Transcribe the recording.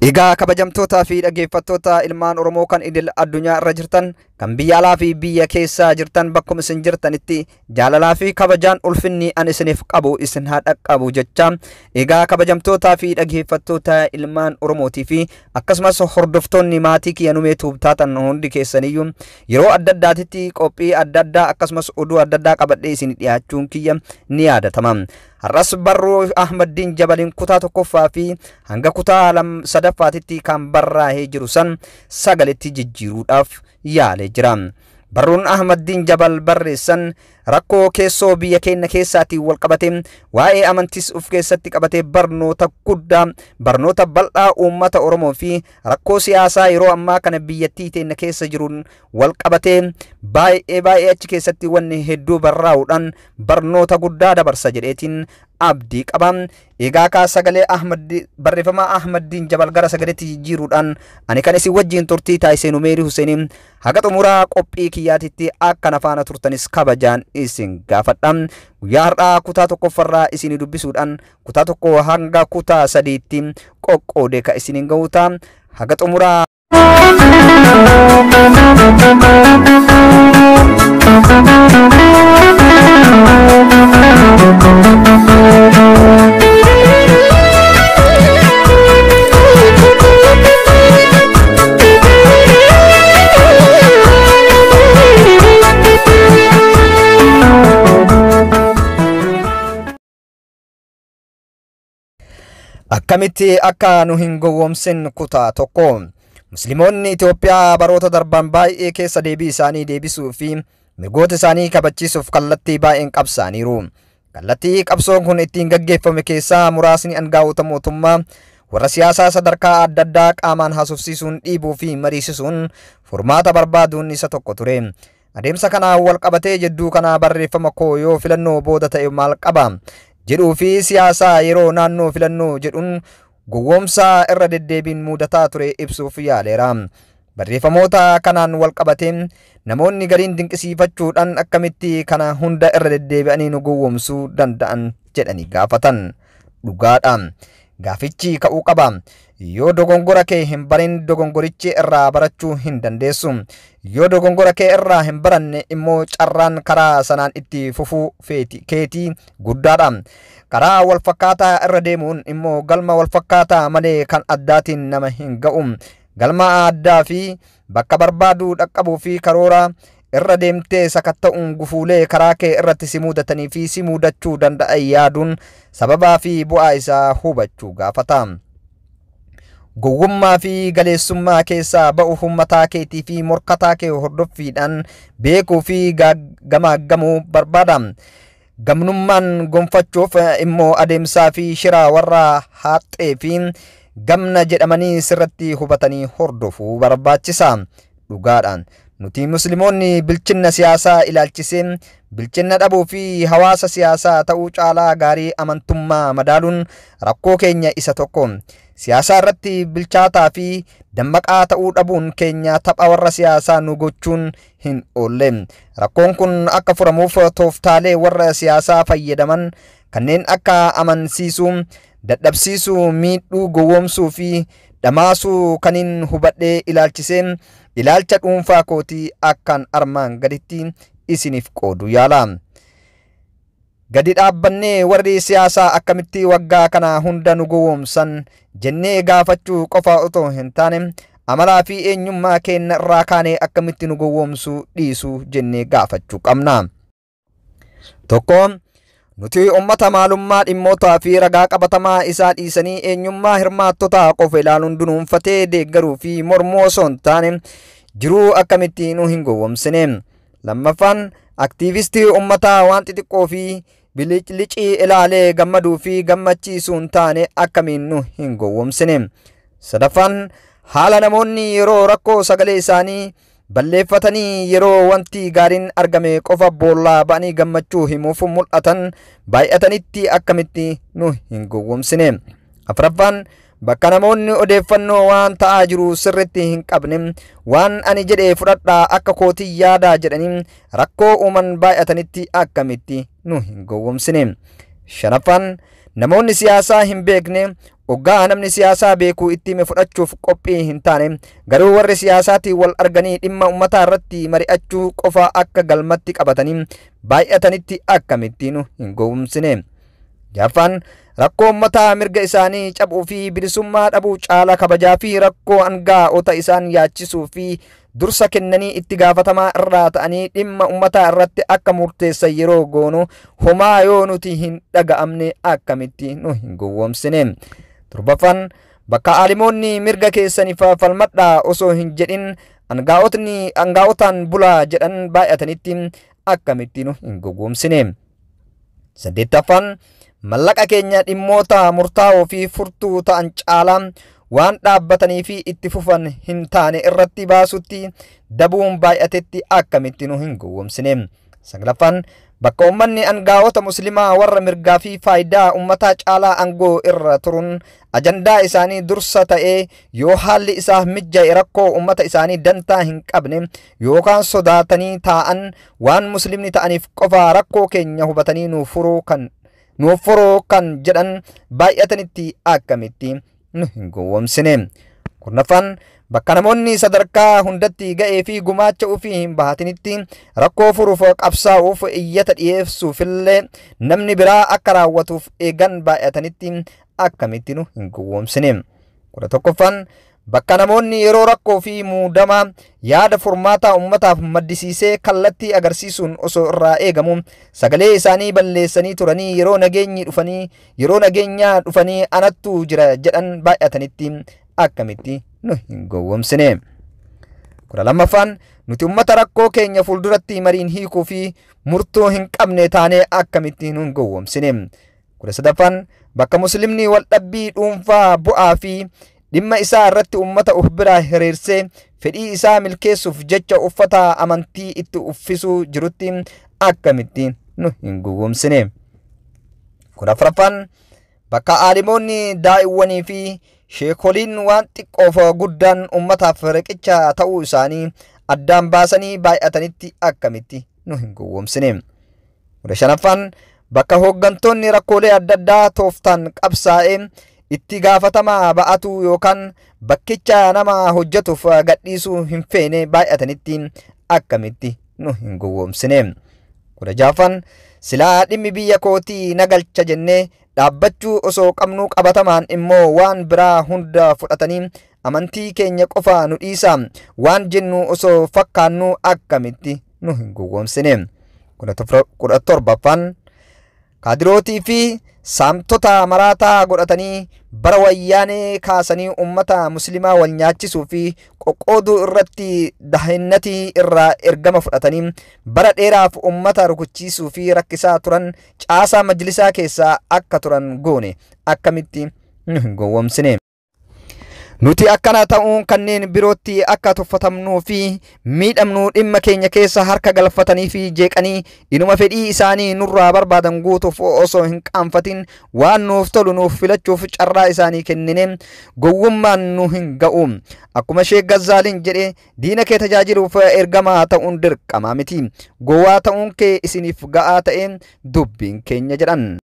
Egaa kabajamtootaa fi dhaggeeffattoota ilmaan Oromoo kan idil addunyaa irra jirtan, kan biyya alaa fi biyya keessaa jirtan, bakkuma isin jirtanitti jaalalaa fi kabajaan ulfinni an isiniif qabu isin haa dhaqqabu jecha. Egaa kabajamtootaa fi dhaggeeffattoota ilmaan Oromootii fi akkasumas hordoftoonni maatii kiyya Numee Tuub taatan hundi keessaniyyuu, yeroo adda addaatitti qophii adda addaa akkasumas oduu adda addaa qabadhee isin dhiyaachuun kiyya ni yaadatama. Har'as barruu Ahmaddiin Jabaliin kutaa tokkoffaa fi hanga kutaa sadaffaatitti kan barraa'ee jiru san sagaletti jijjiiruudhaaf yaalee jira. Barruun Ahmaddiin Jabal barreessan rakkoo keessoo biyya keenya keessaatiin wal qabate, waa'ee amantiis of keessatti qabatee, barnoota guddaa, barnoota bal'aa uummata Oromoo fi rakkoo siyaasaa yeroo ammaa kana biyyattii teenya keessa jiruun wal qabatee baay'ee baay'ee achi keessatti wanni hedduu barraa'uudhaan barnoota guddaa dabarsa jedheetiin abdii qaba. Egaa kaa sagalee Ahmad, barreeffama Ahmaddiin Jabal gara sagaleetti jijjiiruudhaan ani kan isin wajjin turtii taasisee Numeerii Huseeniin, haga xumuraa qophii kiyyaatitti akka na faana turtanis kabajaan isin gaafadha. Guyyaa har'aa kutaa tokkoffarraa isin dubbisuudhaan kutaa 1 hanga kutaa 3tti qoqqoodee ka isiniin ga'u ta'a. Haga xumuraa. Akkamitti akka nu hin gowwoomsin, kutaa 1. Musliimoonni Itoophiyaa baroota darban baay'ee keessa deebii isaanii deebisuu fi mirgoota isaanii kabachiisuuf kallattii baay'een qabsaaniiru. Kallattii qabsoon kun ittiin gaggeeffame keessaa muraasni angaa'ota mootummaa warra siyaasaa sadarkaa adda addaa qaamaan haasofsiisuun, dhiibuu fi mariisisuun furmaata barbaaduun isa tokko ture. Adeemsa kanaan wal qabatee jidduu kanaa barreeffama koo "Yoo filannoo booda ta'e maal qaba?" jedhuu fi siyaasaa yeroo naannoo filannoo jedhuun gowwoomsaa irra deddeebiin mudataa ture ibsuuf yaaleera. Barreeffamoota kanaan wal qabatee namoonni gariin dinqisiifachuudhaan "Akkamitti kana hunda irra deddeebi'anii nu gowwoomsuu danda'an?" jedhanii gaafatan. Dhugaadha. Gaafichi ka'uu qaba. Yoo dogongora kee hin barin, dogongorichi irraa barachuu hin dandeessu. Yoo dogongora kee irraa hin baranne immoo carraan karaa sanaan itti fufuu keetii guddaadha. Karaa wal fakkaataa irra deemuun immoo galma wal fakkaataa malee kan addaatiin nama hin ga'u. Galma addaa fi bakka barbaaduu dhaqqabuu fi karoora irra deemtee sakatta'uun, gufuulee karaa kee irratti si mudatanii fi si mudachuu danda'an yaaduun sababaa fi bu'aa isaa hubachuu gaafata. Gowwummaa fi galeessummaa keessaa ba'uuf mataa keetii fi morkataa kee hordoffiidhaan beekuu fi gamaaggamuu barbaada. Gamnummaan gonfachuuf immoo adeemsaa fi shira warra haaxxee fi gamna jedhamanii sirratti hubatanii hordofuu barbaachisa. Dhugaadhaan. Nuti Musliimoonni bilchinna siyaasaa ilaalchisee bilchinna dhabuu fi hawaasa siyaasaa ta'uu caalaa gaarii amantummaa madaaluun rakkoo keenya isa tokko. Siyaasaa irratti bilchaataa fi dammaqaa ta'uu dhabuun keenya tapha warra siyaasaa nu gochuun hin oolle. Rakkoon kun akka furamuuf tooftaalee warra siyaasaa fayyadaman kanneen akka amansiisuu, dadhabsiisuu, miidhuu, gowwoomsuu fi dhamaasuu kanin hubadhee ilaalchisee ilaalcha dhuunfaa kootii akkan armaan gaditti isiniif qoodu yaala. Gadi dhaabbannee "Warri siyaasaa akkamitti waggaa kana hunda nu gowwoomsan?" jennee gaafachuu qofa otoo hin taane, amalaa fi eenyummaa keenya irraa kaanee akkamitti nu gowwoomsuu dhiisuu jennee gaafachuu qabna. 1, nuti ummata maalummaa dhimmootaa fi ragaa qabatamaa isaa dhiisanii eenyummaa hirmaattotaa qofa ilaaluun dunuunfatee deeggaruu fi mormuu osoo hin taane jiruu akkamitti nu hin gowwoomsine. Lammaffaan, aktiivistii ummataa waan xixiqqoo fi biliclicii ilaalee gammaduu fi gammachiisuu hin taane akkamiin nu hin gowwoomsine. Sadaffaan, haala namoonni yeroo rakkoo sagalee isaanii balleeffatanii yeroo wanti gaariin argame qofa boollaa ba'anii gammachuu himuuf mul'atan baay'atanitti akkamitti nu hin gowwoomsine. Afraffaan, bakka namoonni odeeffannoo waan ta'aa jiru sirritti hin qabne "Waan ani jedhe fudhadhaa, akka kootii yaadaa" jedhanii rakkoo uuman baay'atanitti akkamitti nu hin gowwoomsine. Shanaffaan, Namoonni siyaasaa hin beekne oggaa namni siyaasaa beekuu itti hime fudhachuuf qophii hin taane, garuu warri siyaasaatiin wal arganii dhimma ummataa irratti mari'achuu qofa akka galmatti qabatanii baay'atanitti akkamitti nu hin gowwomsine. Jaffaan, rakkoo ummataa mirga isaanii cabuu fi bilisummaa dhabuu caala kabajaa fi rakkoo angaa'ota isaan yaachisuu fi dursa kennanii itti gaafatamaa irraa ta'anii dhimma ummataa irratti akka murteessan yeroo goonu homaa yoo nuti hin dhaga'amne akkamitti nu hin gowwoomsine. Torbaffaan, bakka aalimoonni mirga keessaniif falmadhaa osoo hin jedhin angaa'otni angaa'otaan bulaa jedhan baay'atanitti akkamitti nu hin gowwoomsine. Saddeettaffaan, mallaqa keenya dhimmoota murtaa'oo fi furtuu ta'an caalaa waan dhaabbatanii fi itti fufan hin taane irratti baasutti dabuun baay'atetti akkamitti nu hin gowwoomsine. Saglaffaan, bakka uummanni angaa'ota muslimaa warra mirgaa fi faayidaa uummataa caalaa aangoo irra turuun ajandaa isaanii dursa ta'ee yoo haalli isaaf mijja'e rakkoo uummata isaanii dantaa hin qabne yookaan sodaatanii taa'an waan muslimni ta'aniif qofa rakkoo keenya hubatanii nuuf furuu kan jedhan baay'atanitti akkamitti nu hin gowwoomsine. Kurnaffaan, bakka namoonni sadarkaa hundatti ga'ee fi gumaacha ofii hin bahatinitti rakkoo furuuf qabsaa'uuf iyyata dhiyeessuufillee namni biraa akka raawwatuuf eegan baay'atanitti akkamitti nu hin gowwoomsine. 11ffaan, bakka namoonni yeroo rakkoo fi muudama yaada furmaataa uummataaf maddisiisee kallattii agarsiisuun osoo irraa eegamu sagalee isaanii balleessanii turanii yeroo nageenyi dhufanii yeroo nageenyaa dhufanii anattu jira jedhan baay'atanitti akkamitti nu hin gowwoomsine. 12ffaan, nuti uummata rakkoo keenya fuulduratti mariin hiikuu fi murtoo hin qabne taanee akkamitti nu hin gowwoomsine. 13ffaan, bakka muslimni waldhabbii dhuunfaa bu'aa fi dhimma isaa irratti uummata of biraa hiriirsee fedhii isaa milkeessuuf jecha uffata amantii itti uffisuu jirutti akkamitti nu hin gowwoomsine. 14ffaan, bakka aalimoonni daa'iwwanii fi sheekoliin waan xiqqoof guddaan uummataaf riqicha ta'uu isaanii addaan baasanii baay'atanitti akkamitti nu hin gowwoomsine. 15ffaan, bakka hooggantoonni rakkoolee adda addaa tooftaan qabsaa'ee itti gaafatamaa ba'atu yookaan bakkicha nama hojjetuuf gadhiisuu hin feene baay'atanitti akkamitti nu hin gowwoomsine. 16ffaan, silaa dhimmi biyya kootii na galcha jennee dhaabbachuu osoo qabnuu qabatamaan immoo waan biraa hunda fudhatanii amantii keenya qofa nu dhiisa waan jennu osoo fakkaannu akkamitti nu hin gowwoomsine. 17ffaan, kaadirootii fi saamtota maraataa godhatanii bara wayyaanee kaasanii uummata muslimaa wal nyaachisuu fi qoqqooduu irratti dahinnatii irraa ergama fudhatanii bara dheeraaf uummata rukuchiisuu fi rakkisaa turan caasaa majlisaa keessaa akka turan goone akkamitti nu hin gowwoomsine. Nuti akkana ta'uun kanneen birootti akka tuffatamnuu fi miidhamnuu dhimma keenya keessa harka galfatanii fi jeeqanii inuma fedhii isaanii nurraa barbaadan guutuuf osoo hin qaanfatin waan nuuf tolu nuuf filachuuf carraa isaanii kennine gowwummaan nu hin ga'u. Akkuma Sheek Gazzaaliin jedhe, diina kee tajaajiluuf ergamaa ta'uun dirqamaa miti. Gowwaa ta'uun kee isiniif ga'aa ta'e dubbiin keenya jedhan.